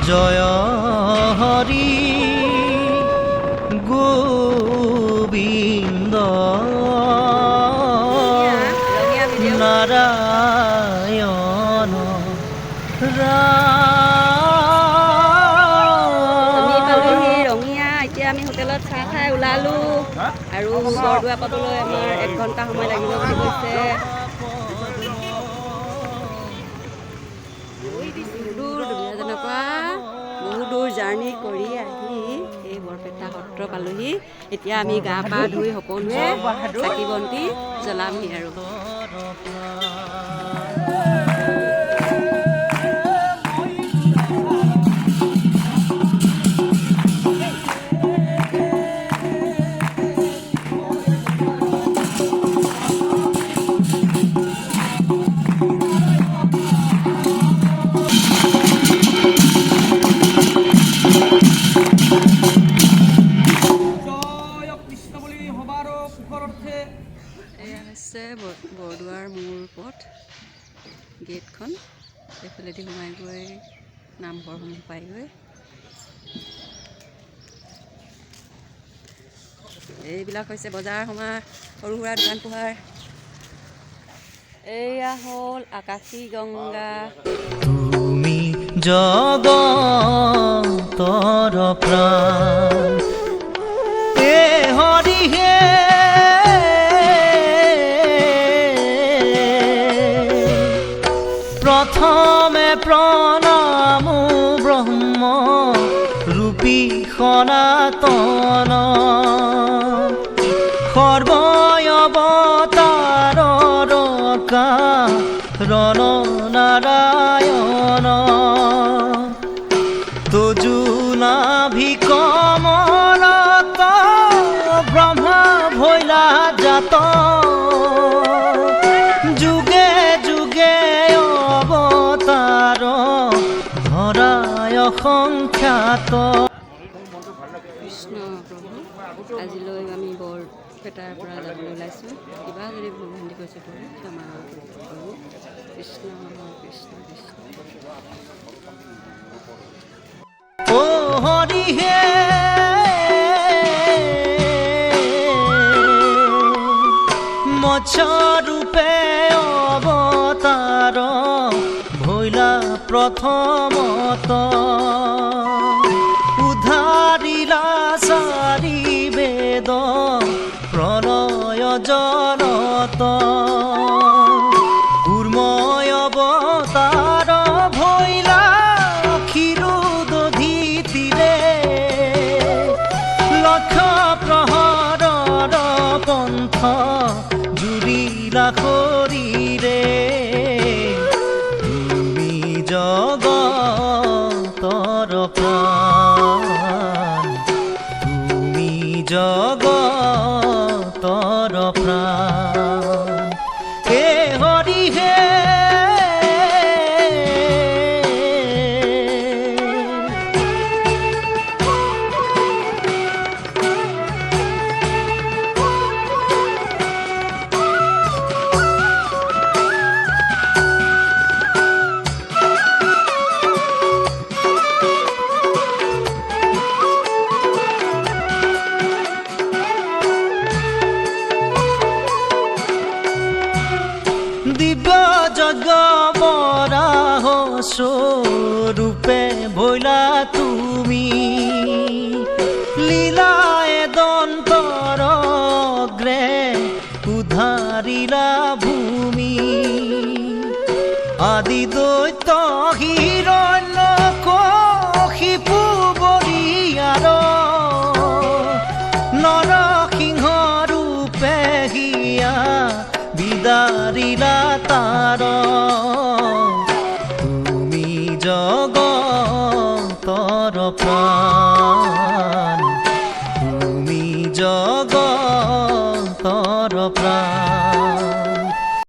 জয় Hari Gobinda Rangia Rangia video'. Narayan. আমি পালোহি ৰঙীয়া। এতিয়া আমি হোটেলত চাহ খাই ওলালোঁ আৰু বৰদোৱা পাবলৈ আমাৰ 1 ঘণ্টা সময় লাগিব বুলি কৈছে। দূৰ দুলীয়াজানৰ পৰা বহু দূৰ জাৰ্ণি কৰি আহি এই বৰপেটা সত্ৰ পালোহি। এতিয়া আমি গা পা ধুই সকলোৱে চাকি বন্তি জ্বলামহি আৰু। জয় কৃষ্ণ বুলি সবাৰ সুখৰ অৰ্থে। এয়া হৈছে বৰদোৱাৰ মূল পথ গেটখন। এইফালেদি সোমাই গৈ নামঘৰসমূহ পায়গৈ। এইবিলাক হৈছে বজাৰ সমাৰ, সৰু সুৰা দোকান পোহাৰ। এয়া হ'ল আকাশী গংগা। তুমি জগতৰ প্ৰাণ, হে হৰি হে। প্ৰথমে প্ৰণাম ব্ৰহ্ম ৰূপী সনাতন, সৰ্বঅৱতাৰৰ কাৰণ নাৰায়ণ। তজু নাভি কমলত ব্ৰহ্মা ভৈলা জাত, যুগে যুগে অৱতাৰ ধৰায় সংখ্যাত। কৃষ্ণ প্ৰভু, আজিলৈ আমি বৰপেটাৰ পৰা যাবলৈ ওলাইছোঁ। কিবা যদি ভুল ভ্ৰান্তি কৈছোঁ প্ৰভু, ক্ষমা কৰিব প্ৰভু। কৃষ্ণ কৃষ্ণ কৃষ্ণ। ও হৰি হে, মৎস্য ৰূপে অৱতাৰ ভৈলা প্ৰথমত, উদ্ধাৰিলা চাৰি বেদ প্ৰণয় জলত। কুৰ্ময় অৱতাৰ ভৈলা ক্ষীৰোদধি তীৰে, লক্ষ প্ৰহৰৰ পন্থ জুৰিলা শৰীৰে। তুমি জগতৰ প্ৰাণ, তুমি জগতৰ প্ৰাণ, হে হৰি হে। দিব্য যজ্ঞ বৰাহ স্বৰূপে ভৈলা তুমি, লীলায়ে দন্তৰ অগ্ৰে উদ্ধাৰিলা ভূমি। আদি দৈত্য হিৰণ্য কশিপু বৰিয়াৰ, নৰসিংহ ৰূপে হিয়া বিদাৰিলা তাৰ। তুমি জগতৰ প্ৰাণ,